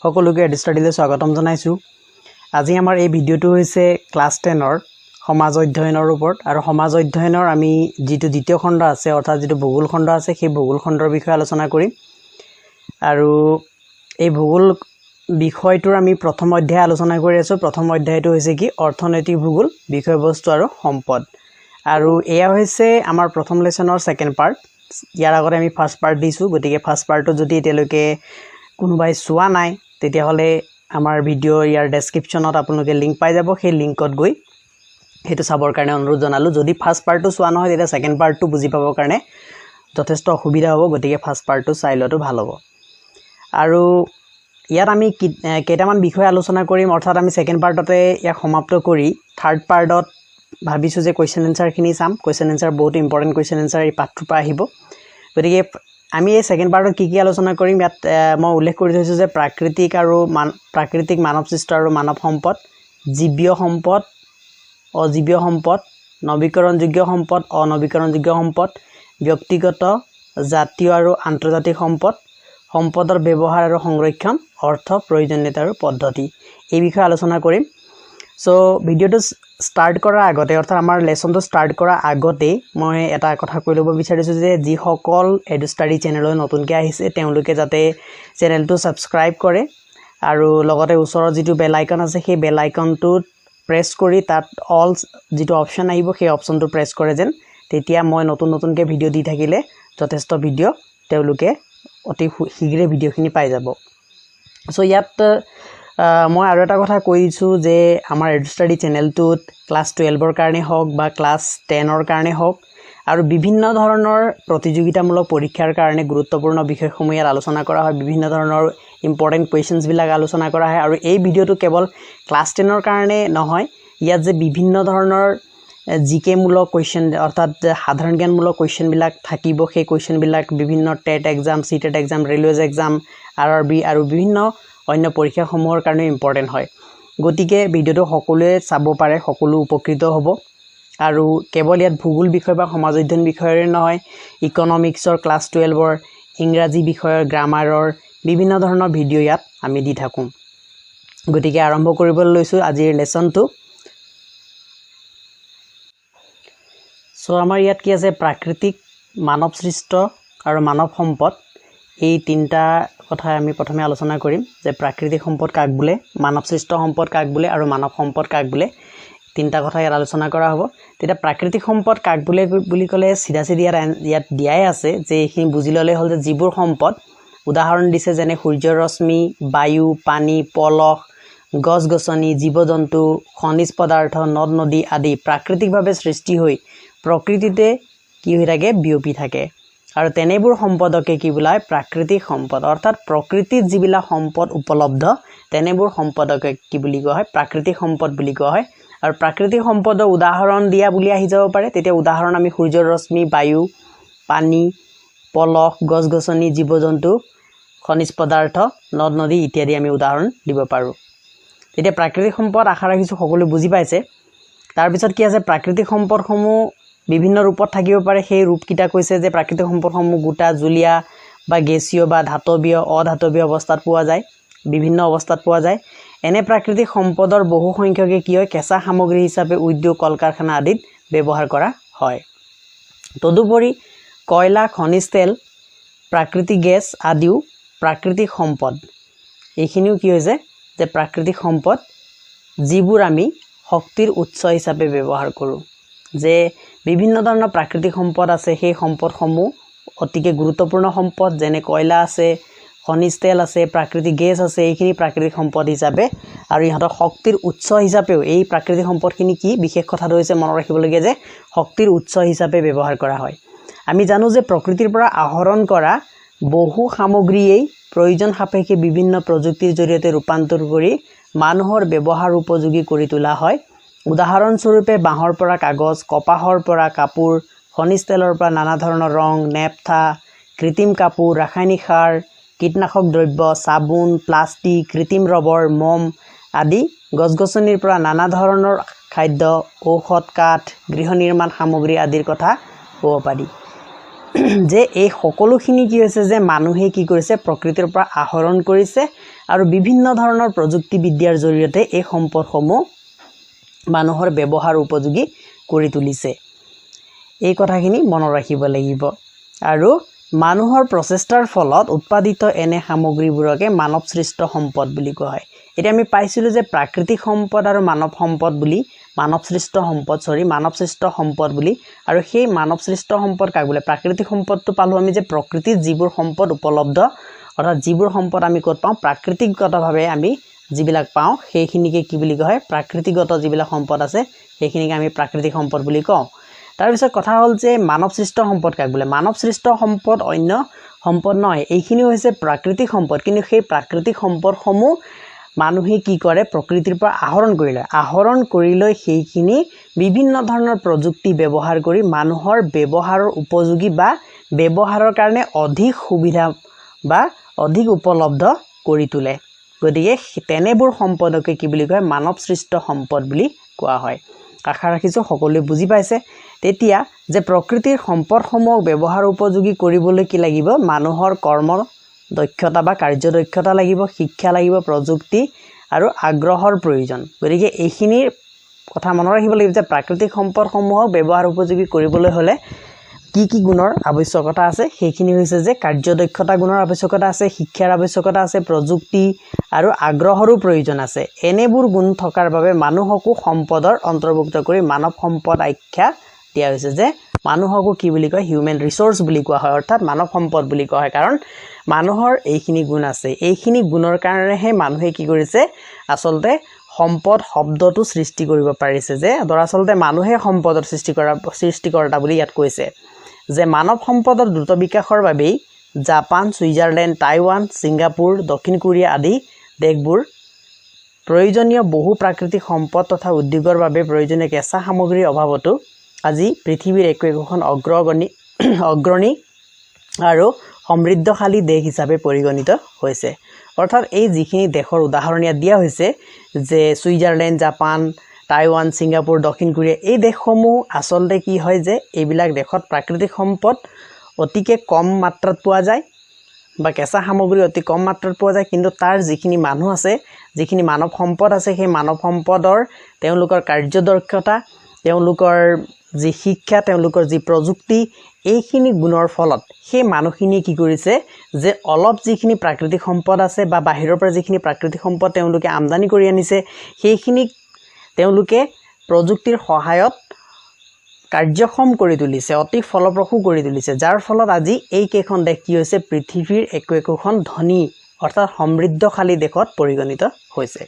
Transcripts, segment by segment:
সকলোকে এডু ষ্টাডিলৈ স্বাগতম জনাইছোঁ। আজি আমাৰ এই ভিডিঅ'টো হৈছে ক্লাছ 10ৰ সমাজ অধ্যয়নৰ ওপৰত আৰু সমাজ অধ্যয়নৰ আমি যিটো দ্বিতীয় খণ্ড আছে, অৰ্থাৎ যিটো ভূগোল খণ্ড আছে, সেই ভূগোল খণ্ডৰ বিষয়ে আলোচনা কৰিম। আৰু এই ভূগোল বিষয়টোৰ আমি প্ৰথম অধ্যায় আলোচনা কৰি আছোঁ। প্ৰথম অধ্যায়টো হৈছে কি? অৰ্থনৈতিক ভূগোল, বিষয়বস্তু আৰু সম্পদ। আৰু এয়া হৈছে আমাৰ প্ৰথম লেচনৰ ছেকেণ্ড পাৰ্ট। ইয়াৰ আগতে আমি ফাৰ্ষ্ট পাৰ্ট দিছোঁ, গতিকে ফাৰ্ষ্ট পাৰ্টটো যদি এতিয়ালৈকে কোনোবাই চোৱা নাই, তেতিয়াহ'লে আমাৰ ভিডিঅ' ইয়াৰ ডেছক্ৰিপশ্যনত আপোনালোকে লিংক পাই যাব। সেই লিংকত গৈ সেইটো চাবৰ কাৰণে অনুৰোধ জনালোঁ। যদি ফাৰ্ষ্ট পাৰ্টটো চোৱা নহয়, তেতিয়া ছেকেণ্ড পাৰ্টটো বুজি পাবৰ কাৰণে যথেষ্ট অসুবিধা হ'ব। গতিকে ফাৰ্ষ্ট পাৰ্টটো চাই লোৱাটো ভাল হ'ব। আৰু ইয়াত আমি কেইটামান বিষয় আলোচনা কৰিম, অৰ্থাৎ আমি ছেকেণ্ড পাৰ্টতে ইয়াক সমাপ্ত কৰি থাৰ্ড পাৰ্টত ভাবিছোঁ যে কুৱেশ্যন এনচাৰখিনি চাম। কুৱেশ্যন এনচাৰ, বহুত ইম্পৰ্টেণ্ট কুৱেশ্যন এনচাৰ এই পাঠটোৰ পৰা আহিব। গতিকে আমি এই ছেকেণ্ড পাৰ্টত কি কি আলোচনা কৰিম, ইয়াত মই উল্লেখ কৰি থৈছোঁ যে প্ৰাকৃতিক, মানৱসৃষ্ট আৰু মানৱ সম্পদ, জীৱীয় সম্পদ, অজীৱীয় সম্পদ, নৱীকৰণযোগ্য সম্পদ, অনৱীকৰণযোগ্য সম্পদ, ব্যক্তিগত, জাতীয় আৰু আন্তৰ্জাতিক সম্পদ, সম্পদৰ ব্যৱহাৰ আৰু সংৰক্ষণ, অৰ্থ, প্ৰয়োজনীয়তা আৰু পদ্ধতি, এই বিষয়ে আলোচনা কৰিম। চ' ভিডিঅ'টো ষ্টাৰ্ট কৰাৰ আগতে, অৰ্থাৎ আমাৰ লেচনটো ষ্টাৰ্ট কৰাৰ আগতেই মই এটা কথা কৈ ল'ব বিচাৰিছোঁ যে যিসকল এডু ষ্টাডি চেনেললৈ নতুনকৈ আহিছে, তেওঁলোকে যাতে চেনেলটো ছাবস্ক্ৰাইব কৰে আৰু লগতে ওচৰত যিটো বেল আইকন আছে, সেই বেল আইকনটোত প্ৰেছ কৰি তাত অল যিটো অপশ্যন আহিব, সেই অপশ্যনটো প্ৰেছ কৰে যেন। তেতিয়া মই নতুন নতুনকৈ ভিডিঅ' দি থাকিলে যথেষ্ট ভিডিঅ' তেওঁলোকে অতি শীঘ্ৰে ভিডিঅ'খিনি পাই যাব। চ' ইয়াত মই আৰু এটা কথা কৈ দিছোঁ যে আমাৰ এডু ষ্টাডি চেনেলটোত ক্লাছ 12ৰ কাৰণে হওক বা ক্লাছ 10ৰ কাৰণে হওক আৰু বিভিন্ন ধৰণৰ প্ৰতিযোগিতামূলক পৰীক্ষাৰ কাৰণে গুৰুত্বপূৰ্ণ বিষয়সমূহ ইয়াত আলোচনা কৰা হয়। বিভিন্ন ধৰণৰ ইম্পৰ্টেণ্ট কুৱেশ্যনছবিলাক আলোচনা কৰা হয়। আৰু এই ভিডিঅ'টো কেৱল ক্লাছ 10ৰ কাৰণে নহয়, ইয়াত যে বিভিন্ন ধৰণৰ জি কেমূলক কুৱেশ্যন, অৰ্থাৎ সাধাৰণ জ্ঞানমূলক কুৱেশ্যনবিলাক থাকিব, সেই কুৱেশ্যনবিলাক বিভিন্ন TET exam, C TET exam, railways exam, RRB আৰু বিভিন্ন অন্য পৰীক্ষাসমূহৰ কাৰণেও ইম্পৰ্টেণ্ট হয়। গতিকে ভিডিঅ'টো সকলোৱে চাব পাৰে, সকলো উপকৃত হ'ব। আৰু কেৱল ইয়াত ভূগোল বিষয় বা সমাজ অধ্যয়ন বিষয়ৰে নহয়, ইকনমিক্সৰ, ক্লাছ 12ৰ ইংৰাজী বিষয়ৰ গ্ৰামাৰৰ বিভিন্ন ধৰণৰ ভিডিঅ' ইয়াত আমি দি থাকোঁ। গতিকে আৰম্ভ কৰিবলৈ লৈছোঁ আজিৰ লেচনটো। চ' আমাৰ ইয়াত কি আছে? প্ৰাকৃতিক, মানৱসৃষ্ট আৰু মানৱ সম্পদ, এই তিনিটা কথা আমি প্ৰথমে আলোচনা কৰিম যে প্ৰাকৃতিক সম্পদ কাক বোলে, মানৱসৃষ্ট সম্পদ কাক বোলে আৰু মানৱ সম্পদ কাক বোলে। তিনিটা কথা ইয়াত আলোচনা কৰা হ'ব। তেতিয়া প্ৰাকৃতিক সম্পদ কাক বোলে বুলি ক'লে চিধা চিধি ইয়াত দিয়াই আছে যে এইখিনি বুজি ল'লেই হ'ল যে যিবোৰ সম্পদ, উদাহৰণ দিছে যেনে সূৰ্যৰ ৰশ্মি, বায়ু, পানী, পলস, গছ গছনি, জীৱ জন্তু, খনিজ পদাৰ্থ, নদ নদী আদি প্ৰাকৃতিকভাৱে সৃষ্টি হৈ প্ৰকৃতিতে কি হৈ থাকে? বিয়পি থাকে। আৰু তেনেবোৰ সম্পদকে কি বোলা হয়? প্ৰাকৃতিক সম্পদ। অৰ্থাৎ প্ৰকৃতিত যিবিলাক সম্পদ উপলব্ধ, তেনেবোৰ সম্পদকে কি বুলি কোৱা হয়? প্ৰাকৃতিক সম্পদ বুলি কোৱা হয়। আৰু প্ৰাকৃতিক সম্পদৰ উদাহৰণ দিয়া বুলি আহি যাব পাৰে। তেতিয়া উদাহৰণ আমি সূৰ্যৰ ৰশ্মি, বায়ু, পানী, পলস, গছ গছনি, জীৱ জন্তু, খনিজ পদাৰ্থ, নদ নদী ইত্যাদি আমি উদাহৰণ দিব পাৰোঁ। তেতিয়া প্ৰাকৃতিক সম্পদ আশা ৰাখিছোঁ সকলোৱে বুজি পাইছে। তাৰপিছত কি আছে? প্ৰাকৃতিক সম্পদসমূহ বিভিন্ন ৰূপত থাকিব পাৰে। সেই ৰূপকেইটা কৈছে যে প্ৰাকৃতিক সম্পদসমূহ গোটা, জুলীয়া বা গেছীয় বা ধাতৱীয়, অধাতৱীয় অৱস্থাত পোৱা যায়, বিভিন্ন অৱস্থাত পোৱা যায়। এনে প্ৰাকৃতিক সম্পদৰ বহু সংখ্যকে কি হয়? কেঁচা সামগ্ৰী হিচাপে উদ্যোগ, কল কাৰখানা আদিত ব্যৱহাৰ কৰা হয়। তদুপৰি কয়লা, খনিজ তেল, প্ৰাকৃতিক গেছ আদিও প্ৰাকৃতিক সম্পদ। এইখিনিও কি হৈছে যে প্ৰাকৃতিক সম্পদ, যিবোৰ আমি শক্তিৰ উৎস হিচাপে ব্যৱহাৰ কৰোঁ। যে বিভিন্ন ধৰণৰ প্ৰাকৃতিক সম্পদ আছে, সেই সম্পদসমূহ অতিকে গুৰুত্বপূৰ্ণ সম্পদ, যেনে কয়লা আছে, খনিজ তেল আছে, প্ৰাকৃতিক গেছ আছে, এইখিনি প্ৰাকৃতিক সম্পদ হিচাপে আৰু ইহঁতৰ শক্তিৰ উৎস হিচাপেও এই প্ৰাকৃতিক সম্পদখিনি কি বিশেষ কথাটো হৈছে মনত ৰাখিবলগীয়া যে শক্তিৰ উৎস হিচাপে ব্যৱহাৰ কৰা হয়। আমি জানো যে প্ৰকৃতিৰ পৰা আহৰণ কৰা বহু সামগ্ৰীয়েই প্ৰয়োজন সাপেক্ষে বিভিন্ন প্ৰযুক্তিৰ জৰিয়তে ৰূপান্তৰ কৰি মানুহৰ ব্যৱহাৰ উপযোগী কৰি তোলা হয়। উদাহৰণস্বৰূপে বাঁহৰ পৰা কাগজ, কপাহৰ পৰা কাপোৰ, খনিজ তেলৰ পৰা নানা ধৰণৰ ৰং, নেপথা, কৃত্ৰিম কাপোৰ, ৰাসায়নিক সাৰ, কীটনাশক দ্ৰব্য, চাবোন, প্লাষ্টিক, কৃত্ৰিম ৰবৰ, মম আদি, গছ গছনিৰ পৰা নানা ধৰণৰ খাদ্য, ঔষধ, কাঠ, গৃহ নিৰ্মাণ সামগ্ৰী আদিৰ কথা ক'ব পাৰি। যে এই সকলোখিনি কি হৈছে যে মানুহে কি কৰিছে, প্ৰকৃতিৰ পৰা আহৰণ কৰিছে আৰু বিভিন্ন ধৰণৰ প্ৰযুক্তিবিদ্যাৰ জৰিয়তে এই সম্পদসমূহ মানুহৰ ব্যৱহাৰ উপযোগী কৰি তুলিছে। এই কথাখিনি মনত ৰাখিব লাগিব। আৰু মানুহৰ প্ৰচেষ্টাৰ ফলত উৎপাদিত এনে সামগ্ৰীবোৰকে মানৱ সৃষ্ট সম্পদ বুলি কোৱা হয়। এতিয়া আমি পাইছিলোঁ যে প্ৰাকৃতিক সম্পদ আৰু মানৱ সম্পদ বুলি, মানৱ সৃষ্ট সম্পদ, চৰি, মানৱ সৃষ্ট সম্পদ বুলি। আৰু সেই মানৱ সৃষ্ট সম্পদ কাক বোলে? প্ৰাকৃতিক সম্পদটো পালোঁ আমি যে প্ৰকৃতিত যিবোৰ সম্পদ উপলব্ধ, অৰ্থাৎ যিবোৰ সম্পদ আমি ক'ত পাওঁ, প্ৰাকৃতিকগতভাৱে আমি যিবিলাক পাওঁ সেইখিনিকে কি বুলি কোৱা হয়? প্ৰাকৃতিগত যিবিলাক সম্পদ আছে সেইখিনিকে আমি প্ৰাকৃতিক সম্পদ বুলি কওঁ। তাৰপিছত কথা হ'ল যে মানৱ সৃষ্ট সম্পদ কাক বোলে? মানৱ সৃষ্ট সম্পদ অন্য সম্পদ নহয়, এইখিনি হৈছে প্ৰাকৃতিক সম্পদ, কিন্তু সেই প্ৰাকৃতিক সম্পদসমূহ মানুহে কি কৰে, প্ৰকৃতিৰ পৰা আহৰণ কৰি লয়। আহৰণ কৰি লৈ সেইখিনি বিভিন্ন ধৰণৰ প্ৰযুক্তি ব্যৱহাৰ কৰি মানুহৰ ব্যৱহাৰৰ উপযোগী বা ব্যৱহাৰৰ কাৰণে অধিক সুবিধা বা অধিক উপলব্ধ কৰি তোলে। গতিকে তেনেবোৰ সম্পদকে কি বুলি কয়? মানৱ সৃষ্ট সম্পদ বুলি কোৱা হয়। আশা ৰাখিছোঁ সকলোৱে বুজি পাইছে। তেতিয়া যে প্ৰকৃতিৰ সম্পদসমূহক ব্যৱহাৰ উপযোগী কৰিবলৈ কি লাগিব? মানুহৰ কৰ্ম দক্ষতা বা কাৰ্যদক্ষতা লাগিব, শিক্ষা লাগিব, প্ৰযুক্তি আৰু আগ্ৰহৰ প্ৰয়োজন। গতিকে এইখিনিৰ কথা মনত ৰাখিব লাগিব যে প্ৰাকৃতিক সম্পদসমূহক ব্যৱহাৰ উপযোগী কৰিবলৈ হ'লে কি কি গুণৰ আৱশ্যকতা আছে। সেইখিনি হৈছে যে কাৰ্যদক্ষতা গুণৰ আৱশ্যকতা আছে, শিক্ষাৰ আৱশ্যকতা আছে, প্ৰযুক্তি আৰু আগ্ৰহৰো প্ৰয়োজন আছে। এনেবোৰ গুণ থকাৰ বাবে মানুহকো সম্পদৰ অন্তৰ্ভুক্ত কৰি মানৱ সম্পদ আখ্যা দিয়া হৈছে। যে মানুহকো কি বুলি কয়? হিউমেন ৰিচ'ৰ্চ বুলি কোৱা হয়, অৰ্থাৎ মানৱ সম্পদ বুলি কোৱা হয়। কাৰণ মানুহৰ এইখিনি গুণ আছে, এইখিনি গুণৰ কাৰণেহে মানুহে কি কৰিছে, আচলতে সম্পদ শব্দটো সৃষ্টি কৰিব পাৰিছে। যে দৰাচলতে মানুহে সম্পদৰ সৃষ্টিকৰ্তা বুলি ইয়াত কৈছে যে মানৱ সম্পদৰ দ্ৰুত বিকাশৰ বাবেই জাপান, ছুইজাৰলেণ্ড, টাইৱান, ছিংগাপুৰ, দক্ষিণ কোৰিয়া আদি দেশবোৰ প্ৰয়োজনীয় বহু প্ৰাকৃতিক সম্পদ তথা উদ্যোগৰ বাবে প্ৰয়োজনীয় কেঁচা সামগ্ৰীৰ অভাৱতো আজি পৃথিৱীৰ একো একোখন অগ্ৰণী আৰু সমৃদ্ধশালী দেশ হিচাপে পৰিগণিত হৈছে। অৰ্থাৎ এই যিখিনি দেশৰ উদাহৰণ ইয়াত দিয়া হৈছে যে ছুইজাৰলেণ্ড, জাপান, টাইৱান, ছিংগাপুৰ, দক্ষিণ কোৰিয়া, এই দেশসমূহ আচলতে কি হয় যে এইবিলাক দেশত প্ৰাকৃতিক সম্পদ অতিকে কম মাত্ৰাত পোৱা যায় বা কেঁচা সামগ্ৰী অতি কম মাত্ৰাত পোৱা যায়, কিন্তু তাৰ যিখিনি মানুহ আছে, যিখিনি মানৱ সম্পদ আছে, সেই মানৱ সম্পদৰ তেওঁলোকৰ কাৰ্যদক্ষতা, তেওঁলোকৰ যি শিক্ষা, তেওঁলোকৰ যি প্ৰযুক্তি, এইখিনি গুণৰ ফলত সেই মানুহখিনিয়ে কি কৰিছে যে অলপ যিখিনি প্ৰাকৃতিক সম্পদ আছে বা বাহিৰৰ পৰা যিখিনি প্ৰাকৃতিক সম্পদ তেওঁলোকে আমদানি কৰি আনিছে, সেইখিনিক তেওঁলোকে প্ৰযুক্তিৰ সহায়ত কাৰ্যক্ষম কৰি তুলিছে, অতি ফলপ্ৰসূ কৰি তুলিছে, যাৰ ফলত আজি এইকেইখন দেশ কি হৈছে, পৃথিৱীৰ একো একোখন ধনী অৰ্থাৎ সমৃদ্ধশালী দেশত পৰিগণিত হৈছে।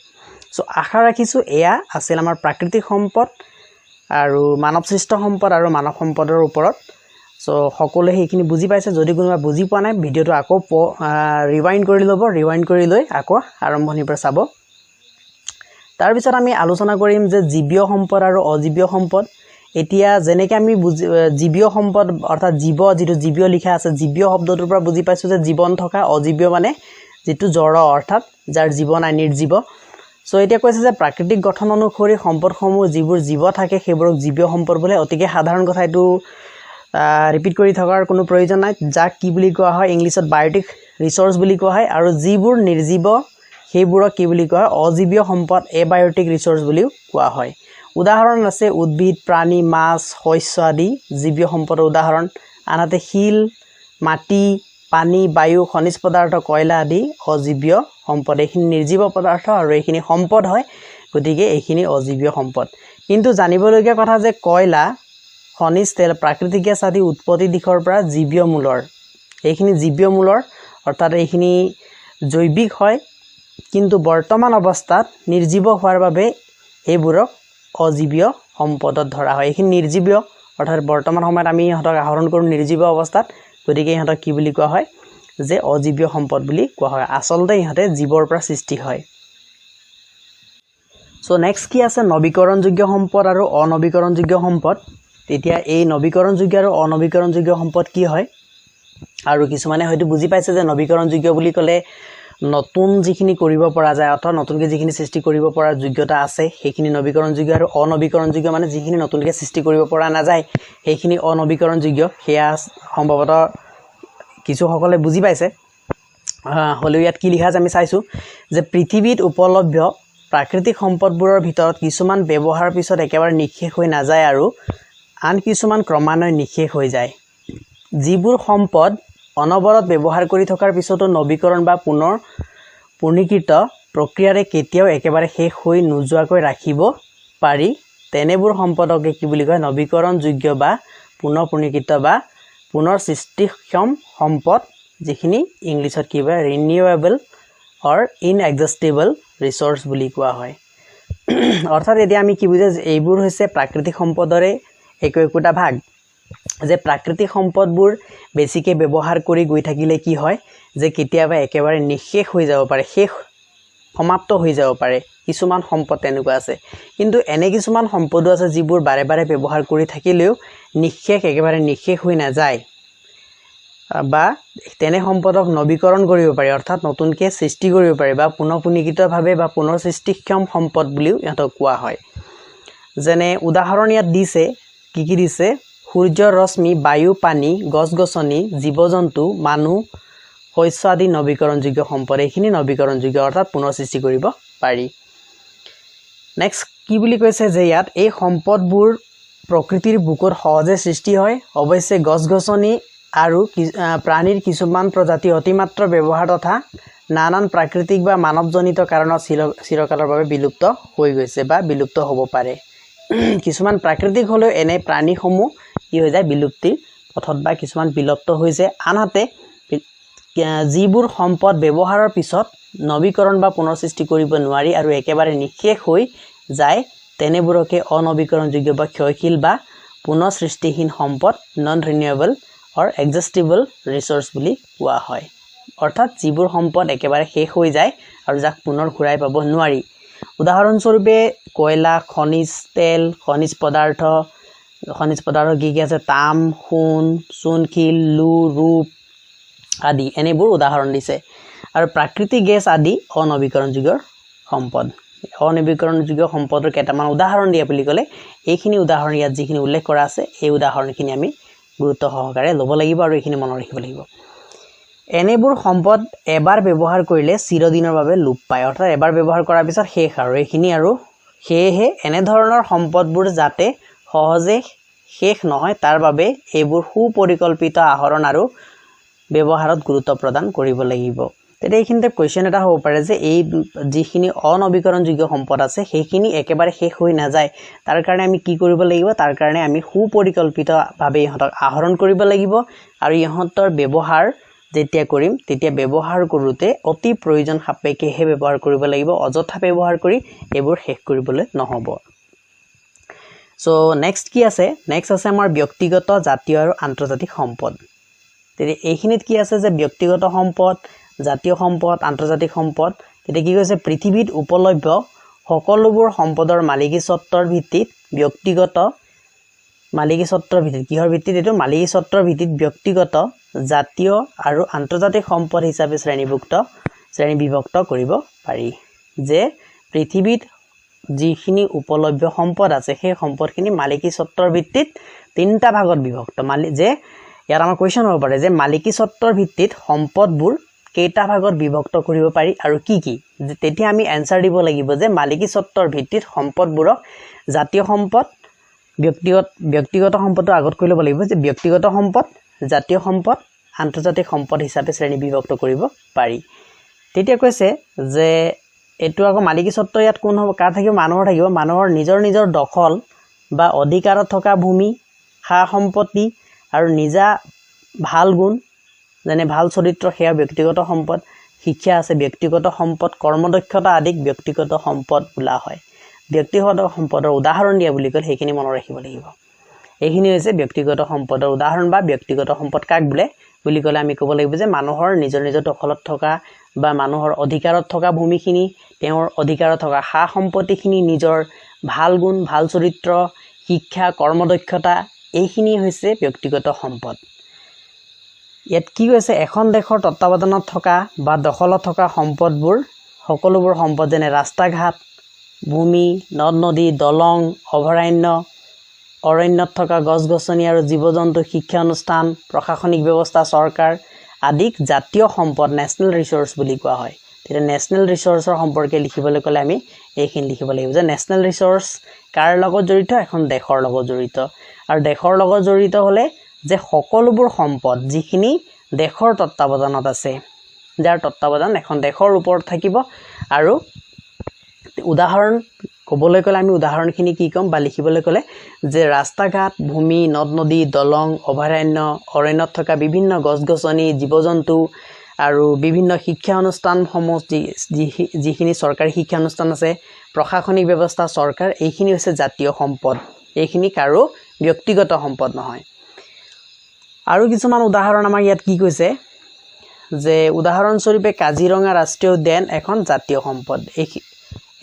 চ' আশা ৰাখিছোঁ এয়া আছিল আমাৰ প্ৰাকৃতিক সম্পদ আৰু মানৱ সৃষ্ট সম্পদ আৰু মানৱ সম্পদৰ ওপৰত। চ' সকলোৱে সেইখিনি বুজি পাইছে। যদি কোনোবা বুজি পোৱা নাই, ভিডিঅ'টো আকৌ ৰিৱাইণ্ড কৰি ল'ব, ৰিৱাইণ্ড কৰি লৈ আকৌ আৰম্ভণিৰ পৰা চাব। তাৰপিছত আমি আলোচনা কৰিম যে জীৱীয় সম্পদ আৰু অজীৱীয় সম্পদ। এতিয়া যেনেকৈ আমি বুজি জীৱীয় সম্পদ অৰ্থাৎ জীৱ, যিটো জীৱীয় লিখা আছে, জীৱীয় শব্দটোৰ পৰা বুজি পাইছোঁ যে জীৱন থকা, অজীৱীয় মানে যিটো জড় অৰ্থাৎ যাৰ জীৱ নাই, নিৰ্জীৱ। চ' এতিয়া কৈছে যে প্ৰাকৃতিক গঠন অনুসৰি সম্পদসমূহ যিবোৰ জীৱ থাকে সেইবোৰক জীৱীয় সম্পদ বোলে। অতিকে সাধাৰণ কথা, এইটো ৰিপিট কৰি থকাৰ কোনো প্ৰয়োজন নাই। যাক কি বুলি কোৱা হয়, ইংলিছত বায়'টিক ৰিচ'ৰ্চ বুলি কোৱা হয়। আৰু যিবোৰ নিৰ্জীৱ সেইবোৰক কি বুলি কোৱা হয়, অজীৱীয় সম্পদ, এবায়'টিক ৰিচ'ৰ্চ বুলিও কোৱা হয়। উদাহৰণ আছে উদ্ভিদ, প্ৰাণী, মাছ, শস্য আদি জীৱীয় সম্পদৰ উদাহৰণ। আনহাতে শিল, মাটি, পানী, বায়ু, খনিজ পদাৰ্থ, কয়লা আদি অজীৱীয় সম্পদ। এইখিনি নিৰ্জীৱ পদাৰ্থ আৰু এইখিনি সম্পদ হয়, গতিকে এইখিনি অজীৱীয় সম্পদ। কিন্তু জানিবলগীয়া কথা যে কয়লা, খনিজ তেল, প্ৰাকৃতিক গেছ আদি উৎপত্তি দিশৰ পৰা জীৱীয় মূলৰ, এইখিনি জীৱীয় মূলৰ অৰ্থাৎ এইখিনি জৈৱিক হয়, কিন্তু বৰ্তমান অৱস্থাত নিৰ্জীৱ হোৱাৰ বাবে এইবোৰক অজীৱীয় সম্পদত ধৰা হয়। এইখিনি নিৰ্জীৱীয় অৰ্থাৎ বৰ্তমান সময়ত আমি ইহঁতক আহৰণ কৰোঁ নিৰ্জীৱ অৱস্থাত, গতিকে ইহঁতক কি বুলি কোৱা হয় যে অজীৱীয় সম্পদ বুলি কোৱা হয়। আচলতে ইহঁতে জীৱৰ পৰা সৃষ্টি হয়। চ' নেক্সট কি আছে, নৱীকৰণযোগ্য সম্পদ আৰু অনৱীকৰণযোগ্য সম্পদ। তেতিয়া এই নৱীকৰণযোগ্য আৰু অনৱীকৰণযোগ্য সম্পদ কি হয়, আৰু কিছুমানে হয়তো বুজি পাইছে যে নৱীকৰণযোগ্য বুলি ক'লে নতুন যিখিনি কৰিব পৰা যায়, অৰ্থাৎ নতুনকৈ যিখিনি সৃষ্টি কৰিব পৰাৰ যোগ্যতা আছে সেইখিনি নৱীকৰণযোগ্য, আৰু অনৱীকৰণযোগ্য মানে যিখিনি নতুনকৈ সৃষ্টি কৰিব পৰা নাযায় সেইখিনি অনৱীকৰণযোগ্য। সেয়া সম্ভৱতঃ কিছুসকলে বুজি পাইছে। হ'লেও ইয়াত কি লিখা আছে আমি চাইছোঁ যে পৃথিৱীত উপলব্ধ প্ৰাকৃতিক সম্পদবোৰৰ ভিতৰত কিছুমান ব্যৱহাৰৰ পিছত একেবাৰে নিঃশেষ হৈ নাযায় আৰু আন কিছুমান ক্ৰমান্বয়ে নিঃশেষ হৈ যায়। যিবোৰ সম্পদ অনবৰত ব্যৱহাৰ কৰি থকাৰ পিছতো নৱীকৰণ বা পুনৰ পুনৰীকৃত প্ৰক্ৰিয়াৰে কেতিয়াও একেবাৰে শেষ হৈ নোযোৱাকৈ ৰাখিব পাৰি, তেনেবোৰ সম্পদকে কি বুলি কয়? নৱীকৰণযোগ্য বা পুনঃ পুনৰীকৃত বা পুনৰ সৃষ্টিক্ষম সম্পদ, যিখিনি ইংলিছত কি কয়? ৰিনিউৱেবল অৰ ইনএক্সজষ্টিবল ৰিচ'ৰ্চ বুলি কোৱা হয়। অৰ্থাৎ এতিয়া আমি কি বুজে যে এইবোৰ হৈছে প্ৰাকৃতিক সম্পদৰে একো একোটা ভাগ, যে প্ৰাকৃতিক সম্পদবোৰ বেছিকৈ ব্যৱহাৰ কৰি গৈ থাকিলে কি হয় যে কেতিয়াবা একেবাৰে নিঃশেষ হৈ যাব পাৰে, শেষ সমাপ্ত হৈ যাব পাৰে। কিছুমান সম্পদ তেনেকুৱা আছে, কিন্তু এনে কিছুমান সম্পদো আছে যিবোৰ বাৰে বাৰে ব্যৱহাৰ কৰি থাকিলেও নিঃশেষ একেবাৰে নিঃশেষ হৈ নাযায়, বা তেনে সম্পদক নৱীকৰণ কৰিব পাৰি, অৰ্থাৎ নতুনকৈ সৃষ্টি কৰিব পাৰি, বা পুনঃপুনীকৃতভাৱে বা পুনৰ সৃষ্টিক্ষম সম্পদ বুলিও ইহঁতক কোৱা হয়। যেনে উদাহৰণ ইয়াত দিছে, কি কি দিছে? সূৰ্যৰ ৰশ্মি, বায়ু, পানী, গছ গছনি, জীৱ জন্তু, মানুহ, শস্য আদি নৱীকৰণযোগ্য সম্পদ। এইখিনি নৱীকৰণযোগ্য, অৰ্থাৎ পুনৰ সৃষ্টি কৰিব পাৰি। নেক্সট কি বুলি কৈছে যে ইয়াত এই সম্পদবোৰ প্ৰকৃতিৰ বুকুত সহজে সৃষ্টি হয়। অৱশ্যে গছ গছনি আৰু প্ৰাণীৰ কিছুমান প্ৰজাতি অতিমাত্ৰ ব্যৱহাৰ তথা নানান প্ৰাকৃতিক বা মানৱজনিত কাৰণত চিৰকালৰ বাবে বিলুপ্ত হৈ গৈছে বা বিলুপ্ত হ'ব পাৰে। কিছুমান প্ৰাকৃতিক হ'লেও এনে প্ৰাণীসমূহ কি হৈ যায়? বিলুপ্তিৰ পথত বা কিছুমান বিলুপ্ত হৈছে। আনহাতে যিবোৰ সম্পদ ব্যৱহাৰৰ পিছত নৱীকৰণ বা পুনৰ সৃষ্টি কৰিব নোৱাৰি আৰু একেবাৰে নিঃশেষ হৈ যায়, তেনেবোৰকে অনৱীকৰণযোগ্য বা ক্ষয়শীল বা পুনৰ সৃষ্টিহীন সম্পদ, non renewable or exhaustible resource বুলি কোৱা হয়। অৰ্থাৎ যিবোৰ সম্পদ একেবাৰে শেষ হৈ যায় আৰু যাক পুনৰ ঘূৰাই পাব নোৱাৰি। উদাহৰণস্বৰূপে কয়লা, খনিজ তেল, খনিজ পদাৰ্থ। খনিজ পদাৰ্থ কি কি আছে? তাম, সোণ, চূণশিল, লো, ৰূপ আদি, এনেবোৰ উদাহৰণ দিছে। আৰু প্ৰাকৃতিক গেছ আদি অনৱীকৰণযোগ্য সম্পদ। অনৱীকৰণযোগ্য সম্পদৰ কেইটামান উদাহৰণ দিয়া বুলি ক'লে এইখিনি উদাহৰণ, ইয়াত যিখিনি উল্লেখ কৰা আছে, এই উদাহৰণখিনি আমি গুৰুত্ব সহকাৰে ল'ব লাগিব আৰু এইখিনি মনত ৰাখিব লাগিব। এনেবোৰ সম্পদ এবাৰ ব্যৱহাৰ কৰিলে চিৰদিনৰ বাবে লোপ পায়, অৰ্থাৎ এবাৰ ব্যৱহাৰ কৰাৰ পিছত শেষ আৰু এইখিনি। আৰু সেয়েহে এনেধৰণৰ সম্পদবোৰ যাতে সহজে শেষ নহয়, তাৰ বাবে এইবোৰ সুপৰিকল্পিত আহৰণ আৰু ব্যৱহাৰত গুৰুত্ব প্ৰদান কৰিব লাগিব। তেতিয়া এইখিনিতে কুৱেশ্যন এটা হ'ব পাৰে যে এই যিখিনি অনৱীকৰণযোগ্য সম্পদ আছে সেইখিনি একেবাৰে শেষ হৈ নাযায়, তাৰ কাৰণে আমি কি কৰিব লাগিব? তাৰ কাৰণে আমি সুপৰিকল্পিতভাৱে ইহঁতক আহৰণ কৰিব লাগিব আৰু ইহঁতৰ ব্যৱহাৰ যেতিয়া কৰিম, তেতিয়া ব্যৱহাৰ কৰোঁতে অতি প্ৰয়োজন সাপেক্ষেহে ব্যৱহাৰ কৰিব লাগিব। অযথা ব্যৱহাৰ কৰি এইবোৰ শেষ কৰিবলৈ নহ'ব। চ' নেক্সট কি আছে? নেক্সট আছে আমাৰ ব্যক্তিগত, জাতীয় আৰু আন্তৰ্জাতিক সম্পদ। তেতিয়া এইখিনিত কি আছে যে ব্যক্তিগত সম্পদ, জাতীয় সম্পদ, আন্তৰ্জাতিক সম্পদ। তেতিয়া কি কৈছে? পৃথিৱীত উপলভ্য সকলোবোৰ সম্পদৰ মালিকী স্বত্বৰ ভিত্তিত ব্যক্তিগত, মালিকী স্বত্বৰ ভিত্তিত, কিহৰ ভিত্তিত এইটো? মালিকী স্বত্বৰ ভিত্তিত ব্যক্তিগত, জাতীয় আৰু আন্তৰ্জাতিক সম্পদ হিচাপে শ্ৰেণী বিভক্ত কৰিব পাৰি। যে পৃথিৱীত যিখিনি উপলভ্য সম্পদ আছে, সেই সম্পদখিনি মালিকী স্বত্বৰ ভিত্তিত তিনিটা ভাগত বিভক্ত। যে ইয়াত আমাৰ কুৱেশ্যন হ'ব পাৰে যে মালিকী স্বত্বৰ ভিত্তিত সম্পদবোৰ কেইটা ভাগত বিভক্ত কৰিব পাৰি আৰু কি কি? তেতিয়া আমি এনচাৰ দিব লাগিব যে মালিকী স্বত্বৰ ভিত্তিত সম্পদবোৰক জাতীয় সম্পদ, ব্যক্তিগত, ব্যক্তিগত সম্পদটো আগত কৰি ল'ব লাগিব, যে ব্যক্তিগত সম্পদ, জাতীয় সম্পদ, আন্তৰ্জাতিক সম্পদ হিচাপে শ্ৰেণী বিভক্ত কৰিব পাৰি। তেতিয়া কৈছে যে এইটো আকৌ মালিকী স্বত্ব ইয়াত কোন হ'ব, কাৰ থাকিব? মানুহৰ থাকিব। মানুহৰ নিজৰ নিজৰ দখল বা অধিকাৰত থকা ভূমি, সা সম্পত্তি আৰু নিজা ভাল গুণ, যেনে ভাল চৰিত্ৰ, সেয়া ব্যক্তিগত সম্পদ। শিক্ষা আছে ব্যক্তিগত সম্পদ। কৰ্মদক্ষতা আদিক ব্যক্তিগত সম্পদ বোলা হয়। ব্যক্তিগত সম্পদৰ উদাহৰণ দিয়া বুলি ক'লে সেইখিনি মনত ৰাখিব লাগিব। এইখিনি হৈছে ব্যক্তিগত সম্পদৰ উদাহৰণ, বা ব্যক্তিগত সম্পদ কাক বোলে বুলি ক'লে আমি ক'ব লাগিব যে মানুহৰ নিজৰ নিজৰ দখলত থকা বা মানুহৰ অধিকাৰত থকা ভূমিখিনি, তেওঁৰ অধিকাৰত থকা সা সম্পত্তিখিনি, নিজৰ ভাল গুণ, ভাল চৰিত্ৰ, শিক্ষা, কৰ্মদক্ষতা, এইখিনি হৈছে ব্যক্তিগত সম্পদ। ইয়াত কি কৈছে, এখন দেশৰ তত্বাৱধানত থকা বা দখলত থকা সম্পদবোৰ, সকলোবোৰ সম্পদ যেনে ৰাস্তা ঘাট, ভূমি, নদ নদী, দলং, অভয়াৰণ্য, অৰণ্যত থকা গছ গছনি আৰু জীৱ জন্তু, শিক্ষা অনুষ্ঠান, প্ৰশাসনিক ব্যৱস্থা, চৰকাৰ আদিক জাতীয় সম্পদ, নেশ্যনেল ৰিচ'ৰ্চ বুলি কোৱা হয়। তেতিয়া নেশ্যনেল ৰিচ'ৰ্চৰ সম্পৰ্কে লিখিবলৈ ক'লে আমি এইখিনি লিখিব লাগিব যে নেশ্যনেল ৰিচ'ৰ্চ কাৰ লগত জড়িত, এখন দেশৰ লগত জড়িত। আৰু দেশৰ লগত জড়িত হ'লে যে সকলোবোৰ সম্পদ যিখিনি দেশৰ তত্বাৱধানত আছে, যাৰ তত্বাৱধান এখন দেশৰ ওপৰত থাকিব। আৰু উদাহৰণ ক'বলৈ গ'লে আমি উদাহৰণখিনি কি ক'ম বা লিখিবলৈ ক'লে যে ৰাস্তা ঘাট, ভূমি, নদ নদী, দলং, অভয়াৰণ্য, অৰণ্যত থকা বিভিন্ন গছ গছনি, জীৱ জন্তু আৰু বিভিন্ন শিক্ষা অনুষ্ঠানসমূহ, যিখিনি চৰকাৰী শিক্ষা অনুষ্ঠান আছে, প্ৰশাসনিক ব্যৱস্থা, চৰকাৰ, এইখিনি হৈছে জাতীয় সম্পদ। এইখিনি কাৰো ব্যক্তিগত সম্পদ নহয়। আৰু কিছুমান উদাহৰণ আমাক ইয়াত কি কৈছে যে উদাহৰণস্বৰূপে কাজিৰঙা ৰাষ্ট্ৰীয় উদ্যান এখন জাতীয় সম্পদ। এই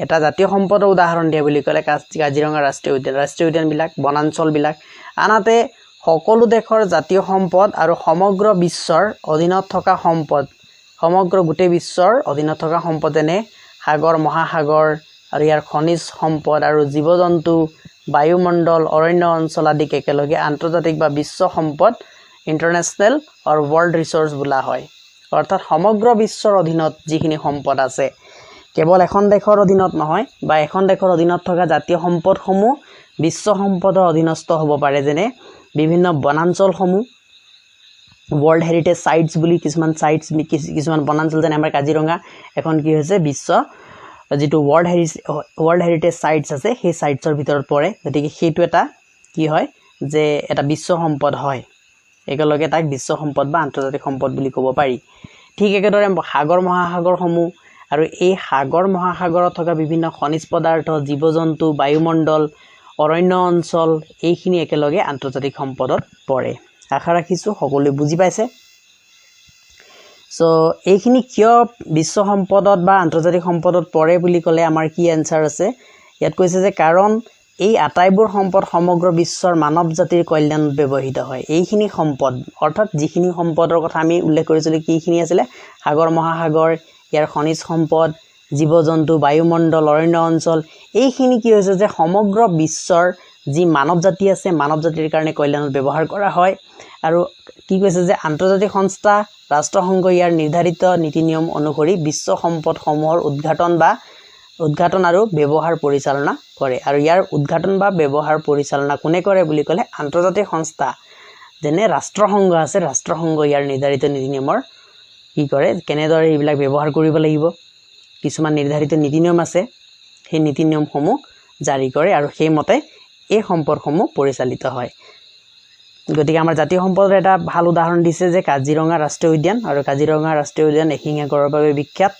এটা জাতীয় সম্পদৰ উদাহৰণ দিয়া বুলি ক'লে কাজিৰঙা ৰাষ্ট্ৰীয় উদ্যান, ৰাষ্ট্ৰীয় উদ্যানবিলাক, বনাঞ্চলবিলাক। আনহাতে সকলো দেশৰ জাতীয় সম্পদ আৰু সমগ্ৰ বিশ্বৰ অধীনত থকা সম্পদ, সমগ্ৰ গোটেই বিশ্বৰ অধীনত থকা সম্পদ যেনে সাগৰ, মহাসাগৰ আৰু ইয়াৰ খনিজ সম্পদ আৰু জীৱ জন্তু, বায়ুমণ্ডল, অৰণ্য অঞ্চল আদিক একেলগে আন্তৰ্জাতিক বা বিশ্ব সম্পদ, ইণ্টাৰনেশ্যনেল অৰ ৱৰ্ল্ড ৰিচ'ৰ্চ বোলা হয়। অৰ্থাৎ সমগ্ৰ বিশ্বৰ অধীনত যিখিনি সম্পদ আছে, কেৱল এখন দেশৰ অধীনত নহয়, বা এখন দেশৰ অধীনত থকা জাতীয় সম্পদসমূহ বিশ্ব সম্পদৰ অধীনস্থ হ'ব পাৰে, যেনে বিভিন্ন বনাঞ্চলসমূহ, ৱৰ্ল্ড হেৰিটেজ চাইটছ বুলি কিছুমান চাইটছ, কিছুমান বনাঞ্চল যেনে আমাৰ কাজিৰঙা এখন কি হৈছে বিশ্ব যিটো ৱৰ্ল্ড হেৰিটেজ চাইটছ আছে, সেই চাইটছৰ ভিতৰত পৰে। গতিকে সেইটো এটা কি হয় যে এটা বিশ্ব সম্পদ হয়, একেলগে তাক বিশ্ব সম্পদ বা আন্তৰ্জাতিক সম্পদ বুলি ক'ব পাৰি। ঠিক একেদৰে সাগৰ মহাসাগৰসমূহ আৰু এই সাগৰ মহাসাগৰত থকা বিভিন্ন খনিজ পদাৰ্থ, জীৱ জন্তু, বায়ুমণ্ডল, অৰণ্য অঞ্চল, এইখিনি একেলগে আন্তৰ্জাতিক সম্পদত পৰে। আশা ৰাখিছোঁ সকলোৱে বুজি পাইছে। চ' এইখিনি কিয় বিশ্ব সম্পদত বা আন্তৰ্জাতিক সম্পদত পৰে বুলি ক'লে আমাৰ কি এনচাৰ আছে, ইয়াত কৈছে যে কাৰণ এই আটাইবোৰ সম্পদ সমগ্ৰ বিশ্বৰ মানৱ জাতিৰ কল্যাণত ব্যৱহৃত হয়। এইখিনি সম্পদ, অৰ্থাৎ যিখিনি সম্পদৰ কথা আমি উল্লেখ কৰিছিলোঁ, কিখিনি আছিলে, সাগৰ মহাসাগৰ, ইয়াৰ খনিজ সম্পদ, জীৱ জন্তু, বায়ুমণ্ডল, অৰণ্য অঞ্চল, এইখিনি কি হৈছে যে সমগ্ৰ বিশ্বৰ যি মানৱ জাতি আছে, মানৱ জাতিৰ কাৰণে কল্যাণত ব্যৱহাৰ কৰা হয়। আৰু কি কৈছে যে আন্তৰ্জাতিক সংস্থা ৰাষ্ট্ৰসংঘ ইয়াৰ নিৰ্ধাৰিত নীতি নিয়ম অনুসৰি বিশ্ব সম্পদসমূহৰ উদ্ঘাটন আৰু ব্যৱহাৰ পৰিচালনা কৰে। আৰু ইয়াৰ উদ্ঘাটন বা ব্যৱহাৰ পৰিচালনা কোনে কৰে বুলি ক'লে আন্তৰ্জাতিক সংস্থা যেনে ৰাষ্ট্ৰসংঘ আছে, ৰাষ্ট্ৰসংঘ ইয়াৰ নিৰ্ধাৰিত নীতি নিয়মৰ কি কৰে, কেনেদৰে এইবিলাক ব্যৱহাৰ কৰিব লাগিব, কিছুমান নিৰ্ধাৰিত নীতি নিয়ম আছে, সেই নীতি নিয়মসমূহ জাৰি কৰে আৰু সেইমতে এই সম্পদসমূহ পৰিচালিত হয়। গতিকে আমাৰ জাতীয় সম্পদৰ এটা ভাল উদাহৰণ দিছে যে কাজিৰঙা ৰাষ্ট্ৰীয় উদ্যান, আৰু কাজিৰঙা ৰাষ্ট্ৰীয় উদ্যান এশিঙীয়া গঁড়ৰ বাবে বিখ্যাত,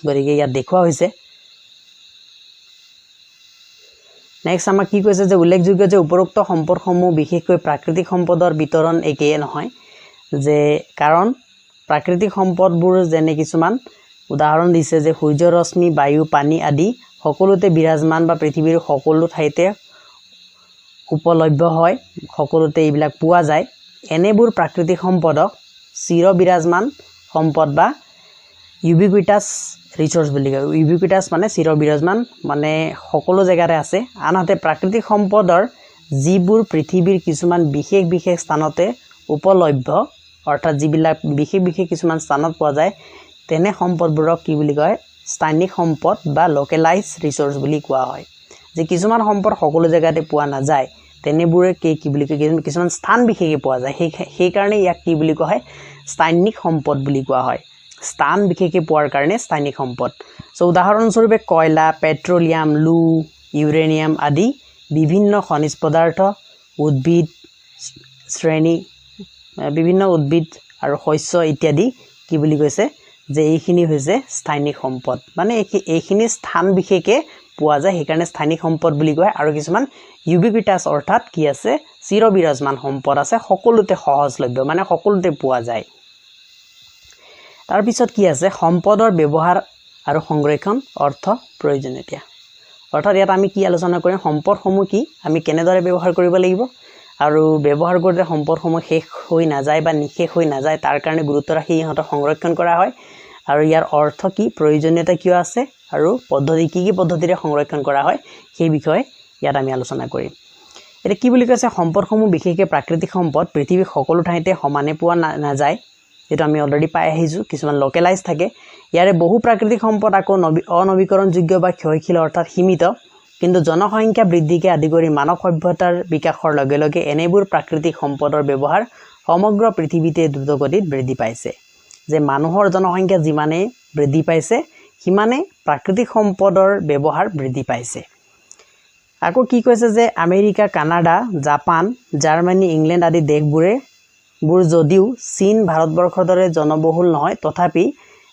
গতিকে ইয়াত দেখুওৱা হৈছে। নেক্সট আমাক কি কৈছে যে উল্লেখযোগ্য যে উপৰোক্ত সম্পদসমূহ বিশেষকৈ প্ৰাকৃতিক সম্পদৰ বিতৰণ একেই নহয়, যে কাৰণ প্ৰাকৃতিক সম্পদবোৰ যেনে কিছুমান উদাহৰণ দিছে যে সূৰ্য ৰশ্মি, বায়ু, পানী আদি সকলোতে বিৰাজমান বা পৃথিৱীৰ সকলো ঠাইতে উপলভ্য হয়, সকলোতে এইবিলাক পোৱা যায়। এনেবোৰ প্ৰাকৃতিক সম্পদক চিৰ বিৰাজমান সম্পদ বা ইউবিকুইটাছ ৰিচ'ৰ্চ বুলি কয়। ইউবিকুইটাছ মানে চিৰ বিৰাজমান, মানে সকলো জেগাতে আছে। আনহাতে প্ৰাকৃতিক সম্পদৰ যিবোৰ পৃথিৱীৰ কিছুমান বিশেষ বিশেষ স্থানতে উপলভ্য, অৰ্থাৎ যিবিলাক বিশেষ বিশেষ কিছুমান স্থানত পোৱা যায়, তেনে সম্পদবোৰক কি বুলি কয়, স্থানিক সম্পদ বা লোকেলাইজ ৰিচ'ৰ্চ বুলি কোৱা হয়। যে কিছুমান সম্পদ সকলো জেগাতে পোৱা নাযায়, তেনেবোৰে কি বুলি কয়, কিছুমান স্থান বিশেষে পোৱা যায়, সেইকাৰণে ইয়াক কি বুলি কোৱা হয়, স্থানিক সম্পদ বুলি কোৱা হয়। স্থান বিশেষে পোৱাৰ কাৰণে স্থানিক সম্পদ। চ' উদাহৰণস্বৰূপে কয়লা, পেট্ৰলিয়াম, লো, ইউৰেনিয়াম আদি বিভিন্ন খনিজ পদাৰ্থ, উদ্ভিদ শ্ৰেণী, বিভিন্ন উদ্ভিদ আৰু শস্য ইত্যাদি কি বুলি কৈছে যে এইখিনি হৈছে স্থানিক সম্পদ, মানে এইখিনি স্থান বিশেষে পোৱা যায়, সেইকাৰণে স্থানিক সম্পদ বুলি কয়। আৰু কিছুমান ইউবিকুইটাছ অৰ্থাৎ কি আছে, চিৰবিৰাজমান সম্পদ আছে, সকলোতে সহজলভ্য, মানে সকলোতে পোৱা যায়। তাৰপিছত কি আছে, সম্পদৰ ব্যৱহাৰ আৰু সংৰক্ষণ অৰ্থ প্ৰয়োজনীয়তা। অৰ্থাৎ ইয়াত আমি কি আলোচনা কৰিম, সম্পদসমূহ কি, আমি কেনেদৰে ব্যৱহাৰ কৰিব লাগিব আৰু ব্যৱহাৰ কৰোঁতে সম্পদসমূহ শেষ হৈ নাযায় বা নিঃশেষ হৈ নাযায়, তাৰ কাৰণে গুৰুত্ব ৰাখি ইহঁতক সংৰক্ষণ কৰা হয়। আৰু ইয়াৰ অৰ্থ কি, প্ৰয়োজনীয়তা কিয় আছে আৰু পদ্ধতি কি কি পদ্ধতিৰে সংৰক্ষণ কৰা হয়, সেই বিষয়ে ইয়াত আমি আলোচনা কৰিম। এতিয়া কি বুলি কৈছে, সম্পদসমূহ বিশেষকৈ প্ৰাকৃতিক সম্পদ পৃথিৱীৰ সকলো ঠাইতে সমানে পোৱা নাযায়, এইটো আমি অলৰেডি পাই আহিছোঁ, কিছুমান লোকেলাইজ থাকে। ইয়াৰে বহু প্ৰাকৃতিক সম্পদ আকৌ অনবীকৰণযোগ্য বা ক্ষয়শীল অৰ্থাৎ সীমিত। কিন্তু জনসংখ্যা বৃদ্ধিকে আদি কৰি মানৱ সভ্যতাৰ বিকাশৰ লগে লগে এনেবোৰ প্ৰাকৃতিক সম্পদৰ ব্যৱহাৰ সমগ্ৰ পৃথিৱীতে দ্ৰুতগতিত বৃদ্ধি পাইছে। যে মানুহৰ জনসংখ্যা যিমানেই বৃদ্ধি পাইছে সিমানে প্ৰাকৃতিক সম্পদৰ ব্যৱহাৰ বৃদ্ধি পাইছে। আকৌ কি কৈছে যে America, Canada, Japan, Germany, England আদি দেশবোৰে বোৰ যদিও চীন, ভাৰতবৰ্ষৰ দৰে জনবহুল নহয়, তথাপি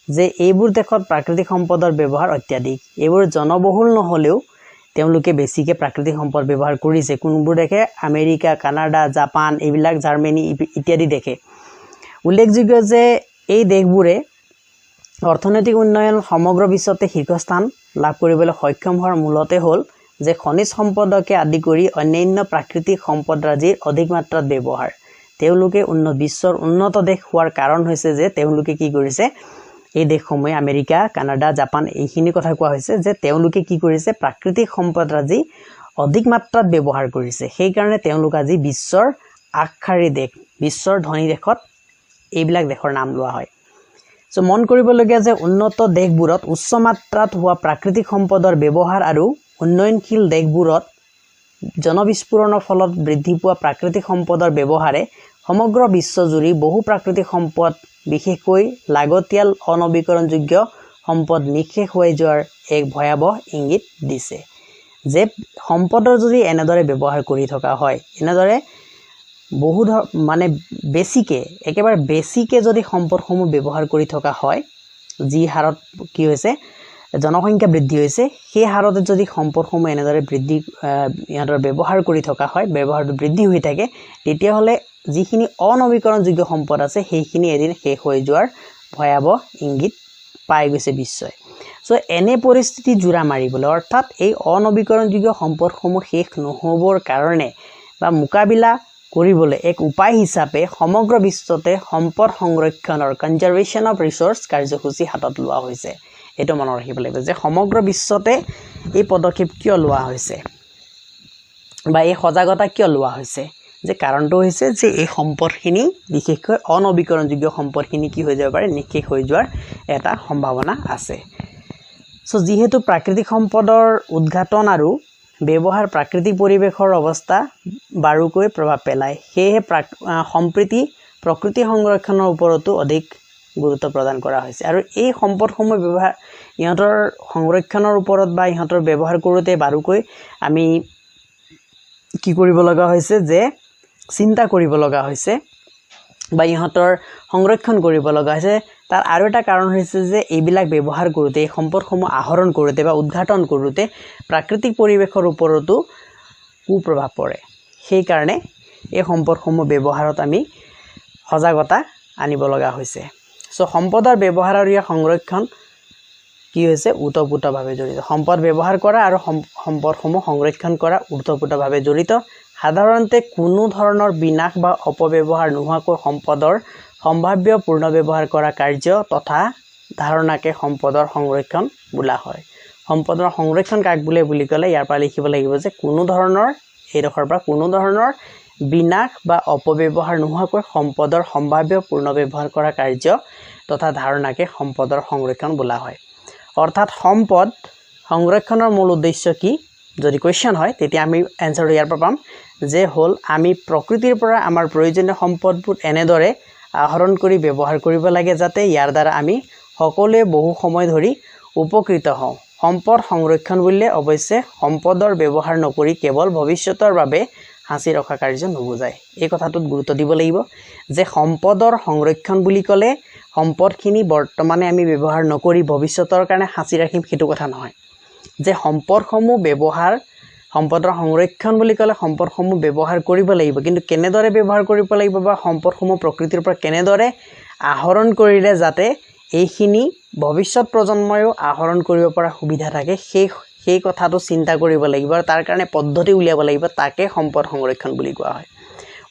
যে এইবোৰ দেশত প্ৰাকৃতিক সম্পদৰ ব্যৱহাৰ অত্যাধিক। এইবোৰ জনবহুল নহ'লেও তেওঁলোকে বেছিকৈ প্ৰাকৃতিক সম্পদ ব্যৱহাৰ কৰিছে। কোনবোৰ দেশে? আমেৰিকা, কানাডা, জাপান, এইবিলাক, জাৰ্মানী ইত্যাদি দেশে। উল্লেখযোগ্য যে এই দেশবোৰে অৰ্থনৈতিক উন্নয়ন সমগ্ৰ বিশ্বতে শীৰ্ষস্থান লাভ কৰিবলৈ সক্ষম হোৱাৰ মূলতে হ'ল যে খনিজ সম্পদকে আদি কৰি অন্যান্য প্ৰাকৃতিক সম্পদৰাজিৰ অধিক মাত্ৰাত ব্যৱহাৰ। তেওঁলোকে বিশ্বৰ উন্নত দেশ হোৱাৰ কাৰণ হৈছে যে তেওঁলোকে কি কৰিছে, এই দেশসমূহে আমেৰিকা, কানাডা, জাপান এইখিনি কথা কোৱা হৈছে যে তেওঁলোকে কি কৰিছে, প্ৰাকৃতিক সম্পদৰাজি অধিক মাত্ৰাত ব্যৱহাৰ কৰিছে। সেইকাৰণে তেওঁলোক আজি বিশ্বৰ আগশাৰী দেশ, বিশ্বৰ ধনী দেশত এইবিলাক দেশৰ নাম লোৱা হয়। চ' মন কৰিবলগীয়া যে উন্নত দেশবোৰত উচ্চ মাত্ৰাত হোৱা প্ৰাকৃতিক সম্পদৰ ব্যৱহাৰ আৰু উন্নয়নশীল দেশবোৰত জনবিস্ফোৰণৰ ফলত বৃদ্ধি পোৱা প্ৰাকৃতিক সম্পদৰ ব্যৱহাৰে সমগ্ৰ বিশ্বজুৰি বহু প্ৰাকৃতিক সম্পদ, বিশেষকৈ লাগতিয়াল অনবীকৰণযোগ্য সম্পদ নিঃশেষ হৈ যোৱাৰ এক ভয়াৱহ ইংগিত দিছে। যে সম্পদৰ যদি এনেদৰে ব্যৱহাৰ কৰি থকা হয়, এনেদৰে বহু মানে বেছিকৈ, একেবাৰে বেছিকৈ যদি সম্পদসমূহ ব্যৱহাৰ কৰি থকা হয়, যি হাৰত কি হৈছে জনসংখ্যা বৃদ্ধি হৈছে, সেই হাৰতে যদি সম্পদসমূহ এনেদৰে বৃদ্ধি ইহঁতৰ ব্যৱহাৰ কৰি থকা হয়, ব্যৱহাৰটো বৃদ্ধি হৈ থাকে, তেতিয়াহ'লে যিখিনি অনবীকৰণযোগ্য সম্পদ আছে সেইখিনি এদিন শেষ হৈ যোৱাৰ ভয়াৱহ ইংগিত পাই গৈছে বিশ্বই। চ' এনে পৰিস্থিতি জোৰা মাৰিবলৈ, অৰ্থাৎ এই অনবীকৰণযোগ্য সম্পদসমূহ শেষ নহ'বৰ কাৰণে বা মোকাবিলা কৰিবলৈ এক উপায় হিচাপে সমগ্ৰ বিশ্বতে সম্পদ সংৰক্ষণৰ কনজাৰ্ভেশ্যন অফ ৰিচ'ৰ্চ কাৰ্যসূচী হাতত লোৱা হৈছে। এইটো মনত ৰাখিব লাগিব যে সমগ্ৰ বিশ্বতে এই পদক্ষেপ কিয় লোৱা হৈছে বা এই সজাগতা কিয় লোৱা হৈছে, যে কাৰণটো হৈছে যে এই সম্পদখিনি, বিশেষকৈ অনবীকৰণযোগ্য সম্পদখিনি কি হৈ যাব পাৰে, নিঃশেষ হৈ যোৱাৰ এটা সম্ভাৱনা আছে। চ' যিহেতু প্ৰাকৃতিক সম্পদৰ উদ্ঘাটন আৰু ব্যৱহাৰ প্ৰাকৃতিক পৰিৱেশৰ অৱস্থা বাৰুকৈ প্ৰভাৱ পেলায়, সেয়েহে সম্প্ৰীতি প্ৰকৃতি সংৰক্ষণৰ ওপৰতো অধিক গুৰুত্ব প্ৰদান কৰা হৈছে। আৰু এই সম্পদসমূহ ব্যৱহাৰ, ইহঁতৰ সংৰক্ষণৰ ওপৰত বা ইহঁতৰ ব্যৱহাৰ কৰোঁতে বাৰুকৈ আমি কি কৰিব লগা হৈছে যে চিন্তা কৰিব লগা হৈছে বা ইহঁতৰ সংৰক্ষণ কৰিব লগা হৈছে। তাৰ আৰু এটা কাৰণ হৈছে যে এইবিলাক ব্যৱহাৰ কৰোঁতে, এই সম্পদসমূহ আহৰণ কৰোঁতে বা উদ্ঘাটন কৰোঁতে প্ৰাকৃতিক পৰিৱেশৰ ওপৰতো কুপ্ৰভাৱ পৰে। সেইকাৰণে এই সম্পদসমূহ ব্যৱহাৰত আমি সজাগতা আনিব লগা হৈছে। চ' সম্পদৰ ব্যৱহাৰ আৰু ইয়াৰ সংৰক্ষণ কি হৈছে, ওতপ্ৰোতভাৱে জড়িত। সম্পদ ব্যৱহাৰ কৰা আৰু সম্পদসমূহ সংৰক্ষণ কৰা ওতপ্ৰোতভাৱে জড়িত। সাধাৰণতে কোনো ধৰণৰ বিনাশ বা অপব্যৱহাৰ নোহোৱাকৈ সম্পদৰ সম্ভাৱ্য পূৰ্ণ ব্যৱহাৰ কৰা কাৰ্য তথা ধাৰণাকে সম্পদৰ সংৰক্ষণ বোলা হয়। সম্পদৰ সংৰক্ষণ কাক বোলে বুলি ক'লে ইয়াৰ পৰা লিখিব লাগিব যে কোনো ধৰণৰ, এইডোখৰৰ পৰা কোনো ধৰণৰ বিনাশ বা অপব্যৱহাৰ নোহোৱাকৈ সম্পদৰ সম্ভাৱ্য পূৰ্ণ ব্যৱহাৰ কৰা কাৰ্য তথা ধাৰণাকে সম্পদৰ সংৰক্ষণ বোলা হয়। অৰ্থাৎ সম্পদ সংৰক্ষণৰ মূল উদ্দেশ্য কি যদি কুৱেশ্যন হয়, তেতিয়া আমি এনচাৰটো ইয়াৰ পৰা পাম যে হ'ল আমি প্ৰকৃতিৰ পৰা আমাৰ প্ৰয়োজনীয় সম্পদবোৰ এনেদৰে আহৰণ কৰি ব্যৱহাৰ কৰিব লাগে যাতে ইয়াৰ দ্বাৰা আমি সকলোৱে বহু সময় ধৰি উপকৃত হওঁ। সম্পদ সংৰক্ষণ বুলিলে অৱশ্যে সম্পদৰ ব্যৱহাৰ নকৰি কেৱল ভৱিষ্যতৰ বাবে সাঁচি ৰখা কাৰ্য নুবুজায়। এই কথাটোত গুৰুত্ব দিব লাগিব যে সম্পদৰ সংৰক্ষণ বুলি ক'লে সম্পদখিনি বৰ্তমানে আমি ব্যৱহাৰ নকৰি ভৱিষ্যতৰ কাৰণে সাঁচি ৰাখিম সেইটো কথা নহয়। যে সম্পদসমূহ ব্যৱহাৰ, সম্পদৰ সংৰক্ষণ বুলি ক'লে সম্পদসমূহ ব্যৱহাৰ কৰিব লাগিব, কিন্তু কেনেদৰে ব্যৱহাৰ কৰিব লাগিব বা সম্পদসমূহ প্ৰকৃতিৰ পৰা কেনেদৰে আহৰণ কৰিলে যাতে এইখিনি ভৱিষ্যত প্ৰজন্ময়ো আহৰণ কৰিব পৰা সুবিধা থাকে, সেই কথাটো চিন্তা কৰিব লাগিব আৰু তাৰ কাৰণে পদ্ধতি উলিয়াব লাগিব, তাকে সম্পদ সংৰক্ষণ বুলি কোৱা হয়।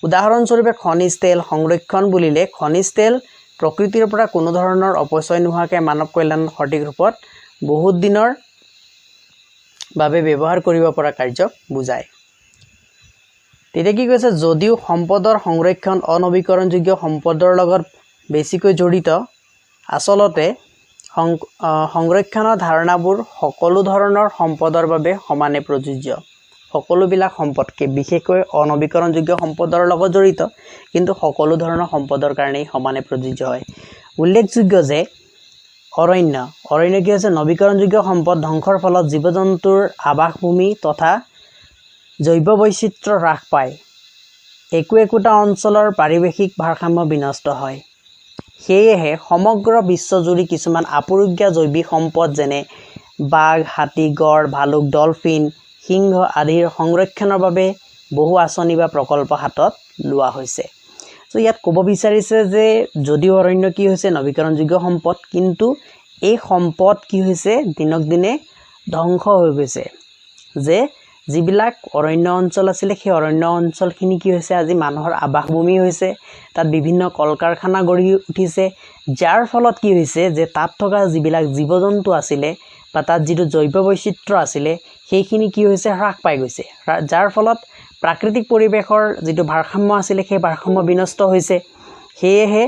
উদাহৰণস্বৰূপে খনিজ তেল সংৰক্ষণ বুলিলে খনিজ তেল প্ৰকৃতিৰ পৰা কোনো ধৰণৰ অপচয় নোহোৱাকৈ মানৱ কল্যাণ সঠিক ৰূপত বহুত দিনৰ বাবে ব্যৱহাৰ কৰিব পৰা কাৰ্যক বুজায়। তেতিয়া কি কৈছে, যদিও সম্পদৰ সংৰক্ষণ অনবীকৰণযোগ্য সম্পদৰ লগত বেছিকৈ জড়িত, আচলতে সংৰক্ষণৰ ধাৰণাবোৰ সকলো ধৰণৰ সম্পদৰ বাবে সমানে প্ৰযোজ্য। সকলোবিলাক সম্পদকে, বিশেষকৈ অনবীকৰণযোগ্য সম্পদৰ লগত জড়িত, কিন্তু সকলো ধৰণৰ সম্পদৰ কাৰণেই সমানে প্ৰযোজ্য হয়। উল্লেখযোগ্য যে অৰণ্য কি হৈছে, নৱীকৰণযোগ্য সম্পদ ধ্বংসৰ ফলত জীৱ জন্তুৰ আৱাসভূমি তথা জৈৱ বৈচিত্ৰ্য হ্ৰাস পায়, একো একোটা অঞ্চলৰ পাৰিৱেশিক ভাৰসাম্য বিনষ্ট হয়। সেয়েহে সমগ্ৰ বিশ্বজুৰি কিছুমান আপুৰুগীয়া জৈৱিক সম্পদ যেনে বাঘ, হাতী, গড়, ভালুক, ডলফিন, সিংহ আদিৰ সংৰক্ষণৰ বাবে বহু আঁচনি বা প্ৰকল্প হাতত লোৱা হৈছে। চ' ইয়াত ক'ব বিচাৰিছে যে যদিও অৰণ্য কি হৈছে নৱীকৰণযোগ্য সম্পদ, কিন্তু এই সম্পদ কি হৈছে দিনক দিনে ধ্বংস হৈ গৈছে। যে যিবিলাক অৰণ্য অঞ্চল আছিলে সেই অৰণ্য অঞ্চলখিনি কি হৈছে আজি মানুহৰ আৱাসভূমি হৈছে, তাত বিভিন্ন কল কাৰখানা গঢ়ি উঠিছে, যাৰ ফলত কি হৈছে যে তাত থকা যিবিলাক জীৱ জন্তু আছিলে বা তাত যিটো জৈৱ বৈচিত্ৰ্য আছিলে সেইখিনি কি হৈছে হ্ৰাস পাই গৈছে, যাৰ ফলত প্ৰাকৃতিক পৰিৱেশৰ যিটো ভাৰসাম্য আছিলে সেই ভাৰসাম্য বিনষ্ট হৈছে। সেয়েহে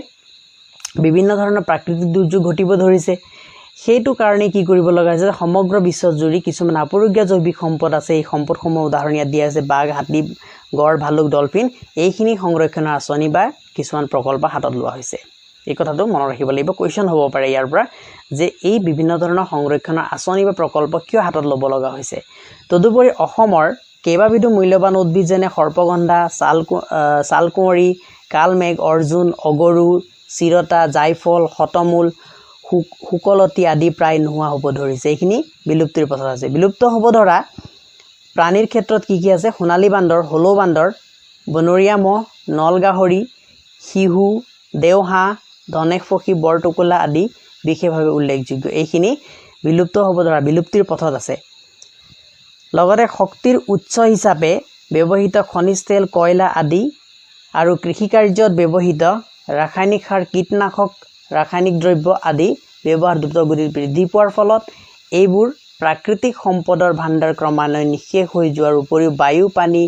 বিভিন্ন ধৰণৰ প্ৰাকৃতিক দুৰ্যোগ ঘটিব ধৰিছে। সেইটো কাৰণে কি কৰিব লগা হৈছে, সমগ্ৰ বিশ্বজুৰি কিছুমান আপুৰুগীয়া জৈৱিক সম্পদ আছে, এই সম্পদসমূহৰ উদাহৰণ ইয়াত দিয়া হৈছে বাঘ, হাতী, গড়, ভালুক, ডলফিন, এইখিনি সংৰক্ষণৰ আঁচনি বা কিছুমান প্ৰকল্প হাতত লোৱা হৈছে। এই কথাটো মনত ৰাখিব লাগিব। কুৱেশ্যন হ'ব পাৰে ইয়াৰ পৰা যে এই বিভিন্ন ধৰণৰ সংৰক্ষণৰ আঁচনি বা প্ৰকল্প কিয় হাতত ল'ব লগা হৈছে। তদুপৰি অসমৰ কেইবাবিধো মূল্যৱান উদ্ভিদ যেনে সৰ্পগন্ধা, ছালকুঁৱৰী, কালমেঘ, অৰ্জুন, অগৰু, চিৰতা, জাইফল, শতমূল, শুকলতি আদি প্ৰায় নোহোৱা হ'ব ধৰিছে। এইখিনি বিলুপ্তিৰ পথত আছে। বিলুপ্ত হ'ব ধৰা প্ৰাণীৰ ক্ষেত্ৰত কি কি আছে, সোণালী বান্দৰ, হলৌ বান্দৰ, বনৰীয়া ম'হ, নল গাহৰি, শিহু, দেওহাঁহ, ধনেশ পক্ষী, বৰটোকোলা আদি বিশেষভাৱে উল্লেখযোগ্য। এইখিনি বিলুপ্ত হ'ব ধৰা বিলুপ্তিৰ পথত আছে। লগতে শক্তিৰ উৎস হিচাপে ব্যৱহৃত খনিজ তেল, কয়লা আদি আৰু কৃষিকাৰ্যত ব্যৱহৃত ৰাসায়নিক সাৰ, কীটনাশক, ৰাসায়নিক দ্ৰব্য আদি ব্যৱহাৰ দ্ৰুতগতিত বৃদ্ধি পোৱাৰ ফলত এইবোৰ প্ৰাকৃতিক সম্পদৰ ভাণ্ডাৰ ক্ৰমান্বয়ে নিঃশেষ হৈ যোৱাৰ উপৰিও বায়ু, পানী,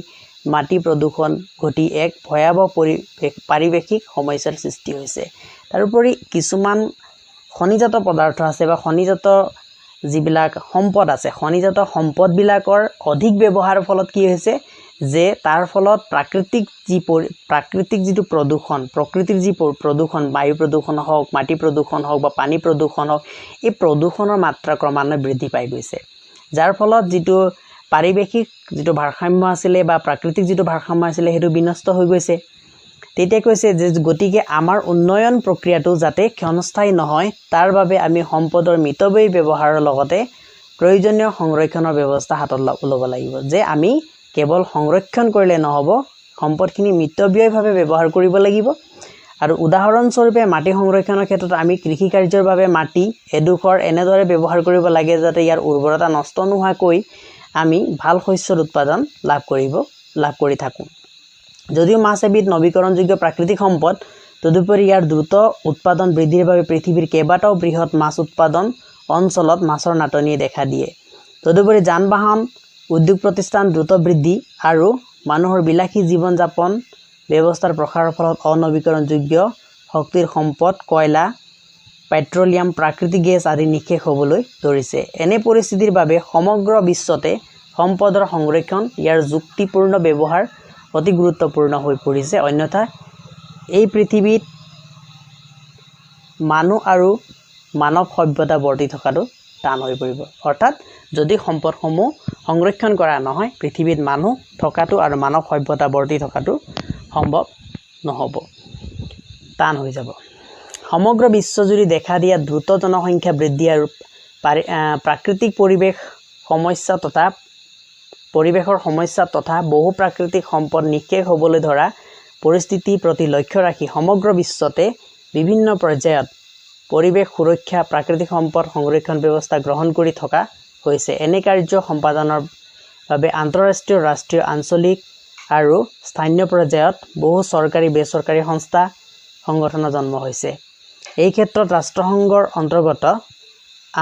মাটি প্ৰদূষণ ঘটি এক ভয়াৱহ পাৰিৱেশিক সমস্যাৰ সৃষ্টি হৈছে। তাৰোপৰি কিছুমান খনিজাত পদাৰ্থ আছে বা খনিজাত যিবিলাক সম্পদ আছে, খনিজাত সম্পদবিলাকৰ অধিক ব্যৱহাৰৰ ফলত কি হৈছে যে তাৰ ফলত প্ৰাকৃতিক যিটো প্ৰদূষণ, প্ৰকৃতিৰ যি প্ৰদূষণ, বায়ু প্ৰদূষণ হওক, মাটি প্ৰদূষণ হওক বা পানী প্ৰদূষণ হওক, এই প্ৰদূষণৰ মাত্ৰা ক্ৰমান্বয়ে বৃদ্ধি পাই গৈছে, যাৰ ফলত যিটো পাৰিৱেশিক যিটো ভাৰসাম্য আছিলে বা প্ৰাকৃতিক যিটো ভাৰসাম্য আছিলে সেইটো বিনষ্ট হৈ গৈছে। তেতিয়া কৈছে যে গতিকে আমাৰ উন্নয়ন প্ৰক্ৰিয়াটো যাতে ক্ষণস্থায়ী নহয় তাৰ বাবে আমি সম্পদৰ মিতব্যয়ী ব্যৱহাৰৰ লগতে প্ৰয়োজনীয় সংৰক্ষণৰ ব্যৱস্থা হাতত ল'ব লাগিব। যে আমি কেৱল সংৰক্ষণ কৰিলে নহ'ব, সম্পদখিনি মিতব্যয়ীভাৱে ব্যৱহাৰ কৰিব লাগিব। আৰু উদাহৰণস্বৰূপে মাটি সংৰক্ষণৰ ক্ষেত্ৰত আমি কৃষিকাৰ্যৰ বাবে মাটি এডোখৰ এনেদৰে ব্যৱহাৰ কৰিব লাগে যাতে ইয়াৰ উৰ্বৰতা নষ্ট নোহোৱাকৈ আমি ভাল শস্যৰ উৎপাদন লাভ কৰি থাকোঁ। যদিও মাছ এবিধ নৱীকৰণযোগ্য প্ৰাকৃতিক সম্পদ, তদুপৰি ইয়াৰ দ্ৰুত উৎপাদন বৃদ্ধিৰ বাবে পৃথিৱীৰ কেইবাটাও বৃহৎ মাছ উৎপাদন অঞ্চলত মাছৰ নাটনিয়ে দেখা দিয়ে। তদুপৰি যান বাহন, উদ্যোগ প্ৰতিষ্ঠান দ্ৰুত বৃদ্ধি আৰু মানুহৰ বিলাসী জীৱন যাপন ব্যৱস্থাৰ প্ৰসাৰৰ ফলত অনবীকৰণযোগ্য শক্তিৰ সম্পদ কয়লা, পেট্ৰলিয়াম, প্ৰাকৃতিক গেছ আদি নিঃশেষ হ'বলৈ ধৰিছে। এনে পৰিস্থিতিৰ বাবে সমগ্ৰ বিশ্বতে সম্পদৰ সংৰক্ষণ, ইয়াৰ যুক্তিপূৰ্ণ ব্যৱহাৰ অতি গুৰুত্বপূৰ্ণ হৈ পৰিছে। অন্যথা এই পৃথিৱীত মানুহ আৰু মানৱ সভ্যতা বৰ্তি থকাটো টান হৈ পৰিব। অৰ্থাৎ যদি সম্পদসমূহ সংৰক্ষণ কৰা নহয়, পৃথিৱীত মানুহ থকাটো আৰু মানৱ সভ্যতা বৰ্তি থকাটো সম্ভৱ নহ'ব, টান হৈ যাব। সমগ্ৰ বিশ্বজুৰি দেখা দিয়া দ্ৰুত জনসংখ্যা বৃদ্ধি আৰু প্ৰাকৃতিক পৰিৱেশ সমস্যা তথা পৰিৱেশৰ সমস্যা তথা বহু প্ৰাকৃতিক সম্পদ নিঃশেষ হ'বলৈ ধৰা পৰিস্থিতিৰ প্ৰতি লক্ষ্য ৰাখি সমগ্ৰ বিশ্বতে বিভিন্ন পৰ্যায়ত পৰিৱেশ সুৰক্ষা, প্ৰাকৃতিক সম্পদ সংৰক্ষণ ব্যৱস্থা গ্ৰহণ কৰি থকা হৈছে। এনে কাৰ্য সম্পাদনৰ বাবে আন্তঃৰাষ্ট্ৰীয়, ৰাষ্ট্ৰীয়, আঞ্চলিক আৰু স্থানীয় পৰ্যায়ত বহু চৰকাৰী বেচৰকাৰী সংস্থা সংগঠনৰ জন্ম হৈছে। এই ক্ষেত্ৰত ৰাষ্ট্ৰসংঘৰ অন্তৰ্গত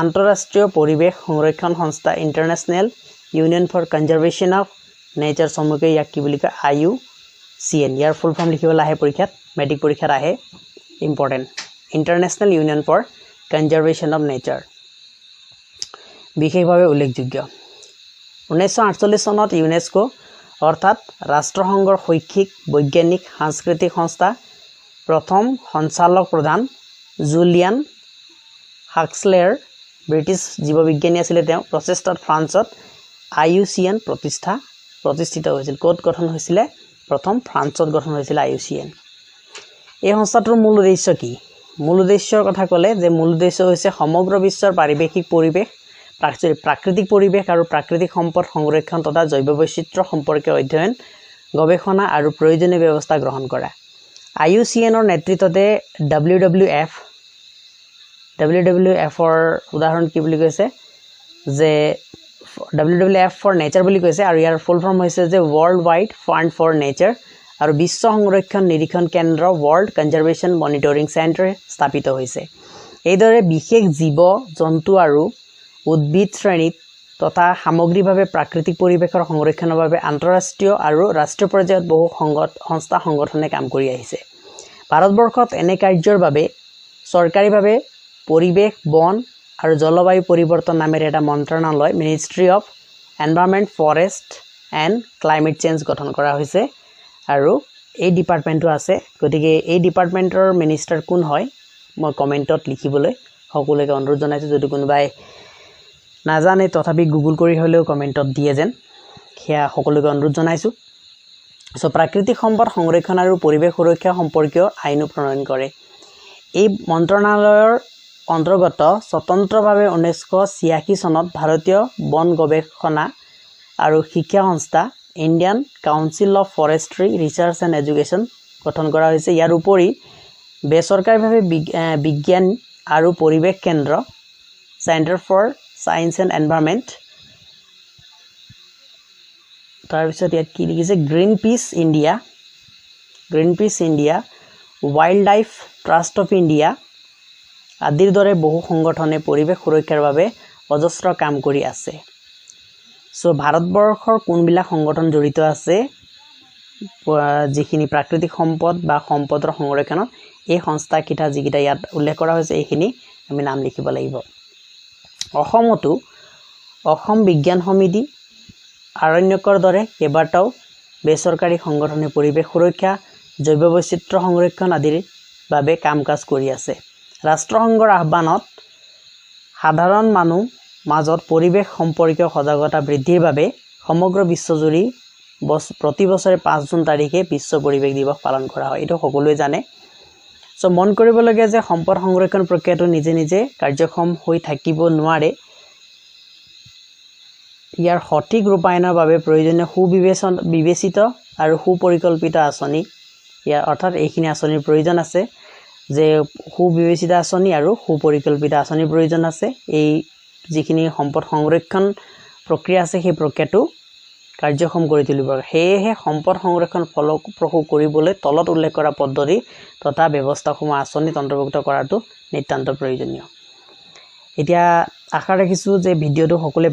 আন্তঃৰাষ্ট্ৰীয় পৰিৱেশ সংৰক্ষণ সংস্থা, International Union for Conservation of Nature, চমুকৈ ইয়াক কি বুলি কয়? আইইউচিএন। ইয়াৰ ফুল ফৰ্ম লিখিবলৈ আহে পৰীক্ষাত, মেট্ৰিক পৰীক্ষাত আহে, important. International Union for Conservation of Nature বিশেষভাৱে উল্লেখযোগ্য। 1948 চনত ইউনেস্কো, অৰ্থাৎ ৰাষ্ট্ৰসংঘৰ শৈক্ষিক, বৈজ্ঞানিক, সাংস্কৃতিক সংস্থা, প্ৰথম সঞ্চালক প্ৰধান জুলিয়ান হাক্সলেৰ, ব্ৰিটিছ জীৱবিজ্ঞানী আছিলে তেওঁ, প্ৰচেষ্টাত ফ্ৰান্সত আইইউচিএন প্ৰতিষ্ঠিত হৈছিল। ক'ত গঠন হৈছিলে? প্ৰথম ফ্ৰান্সত গঠন হৈছিলে আইইউচিএন। এই সংস্থাটোৰ মূল উদ্দেশ্য কি? মূল উদ্দেশ্যৰ কথা ক'লে যে মূল উদ্দেশ্য হৈছে সমগ্ৰ বিশ্বৰ পাৰিৱেশিক পৰিৱেশ, প্ৰাকৃতিক পৰিৱেশ আৰু প্ৰাকৃতিক সম্পদ সংৰক্ষণ তথা জৈৱ বৈচিত্ৰ্য সম্পৰ্কে অধ্যয়ন, গৱেষণা আৰু প্ৰয়োজনীয় ব্যৱস্থা গ্ৰহণ কৰা। আইইউচিএনৰ নেতৃত্বতে W W F, W W এফৰ উদাহৰণ কি বুলি কৈছে যে WWF for nature বুলি কৈছে আৰু ইয়াৰ ফুল ফৰ্ম হৈছে যে World Wide Fund for Nature আৰু বিশ্ব সংৰক্ষণ নিৰীক্ষণ কেন্দ্ৰ, ৱৰ্ল্ড কনজাৰ্ভেশ্যন মনিটৰিং চেণ্টাৰ স্থাপিত হৈছে। এইদৰে বিশেষ জীৱ জন্তু আৰু উদ্ভিদ শ্ৰেণীত তথা সামগ্ৰিকভাৱে প্ৰাকৃতিক পৰিৱেশৰ সংৰক্ষণৰ বাবে আন্তঃৰাষ্ট্ৰীয় আৰু ৰাষ্ট্ৰীয় পৰ্যায়ত বহু সংস্থা সংগঠনে কাম কৰি আহিছে। ভাৰতবৰ্ষত এনে কাৰ্যৰ বাবে চৰকাৰীভাৱে পৰিৱেশ, বন আৰু জলবায়ু পৰিৱৰ্তন নামেৰে এটা মন্ত্ৰণালয়, Ministry of Environment, Forest and Climate Change গঠন কৰা হৈছে আৰু এই ডিপাৰ্টমেণ্টটো আছে। গতিকে এই ডিপাৰ্টমেণ্টৰ মিনিষ্টাৰ কোন হয়, মই কমেণ্টত লিখিবলৈ সকলোকে অনুৰোধ জনাইছোঁ। যদি কোনোবাই নাজানে, তথাপি গুগল কৰি হ'লেও কমেণ্টত দিয়ে যেন, সেয়া সকলোকে অনুৰোধ জনাইছোঁ। চ' প্ৰাকৃতিক সম্পদ সংৰক্ষণ আৰু পৰিৱেশ সুৰক্ষা সম্পৰ্কীয় আইনো প্ৰণয়ন কৰে। এই মন্ত্ৰণালয়ৰ অন্তৰ্গত স্বতন্ত্ৰভাৱে 1986 চনত ভাৰতীয় বন গৱেষণা আৰু শিক্ষা সংস্থা, Indian Council of Forestry Research and Education গঠন কৰা হৈছে। ইয়াৰ উপৰি বেচৰকাৰীভাৱে বিজ্ঞান আৰু পৰিৱেশ কেন্দ্ৰ, Centre for Science and Environment, তাৰপিছত ইয়াত কি লিখিছে? Green Peace India, Wild Life Trust of India আদিৰ দৰে বহু সংগঠনে পৰিৱেশ সুৰক্ষাৰ বাবে অজস্ৰ কাম কৰি আছে। চ' ভাৰতবৰ্ষৰ কোনবিলাক সংগঠন জড়িত আছে যিখিনি প্ৰাকৃতিক সম্পদ বা সম্পদৰ সংৰক্ষণত, এই সংস্থাকেইটা যিকেইটা ইয়াত উল্লেখ কৰা হৈছে, এইখিনি আমি নাম লিখিব লাগিব। অসমতো অসম বিজ্ঞান সমিতি, আৰণ্যকৰ দৰে কেইবাটাও বেচৰকাৰী সংগঠনে পৰিৱেশ সুৰক্ষা, জৈৱ বৈচিত্ৰ্য সংৰক্ষণ আদিৰ বাবে কাম কাজ কৰি আছে। ৰাষ্ট্ৰসংঘৰ আহ্বানত সাধাৰণ মানুহ মাজত পৰিৱেশ সম্পৰ্কীয় সজাগতা বৃদ্ধিৰ বাবে সমগ্ৰ বিশ্বজুৰি প্ৰতি বছৰে 5 জুন তাৰিখে বিশ্ব পৰিৱেশ দিৱস পালন কৰা হয়। এইটো সকলোৱে জানে। চ' মন কৰিবলগীয়া যে সম্পদ সংৰক্ষণ প্ৰক্ৰিয়াটো নিজে নিজে কাৰ্যক্ষম হৈ থাকিব নোৱাৰে। ইয়াৰ সঠিক ৰূপায়ণৰ বাবে প্ৰয়োজনীয় বিবেচিত আৰু সুপৰিকল্পিত আঁচনি, ইয়াৰ অৰ্থাৎ এইখিনি আঁচনিৰ প্ৰয়োজন আছে যে সুবিবেচিত আঁচনি আৰু সুপৰিকল্পিত আঁচনিৰ প্ৰয়োজন আছে, এই যিখিনি সম্পদ সংৰক্ষণ প্ৰক্ৰিয়া আছে, সেই প্ৰক্ৰিয়াটো কাৰ্যক্ষম কৰি তুলিব। সেয়েহে সম্পদ সংৰক্ষণ ফলপ্ৰসূ কৰিবলৈ তলত উল্লেখ কৰা পদ্ধতি তথা ব্যৱস্থাসমূহ আঁচনিত অন্তৰ্ভুক্ত কৰাটো নিতান্ত প্ৰয়োজনীয়। এতিয়া আশা ৰাখিছোঁ যে ভিডিঅ'টো সকলোৱে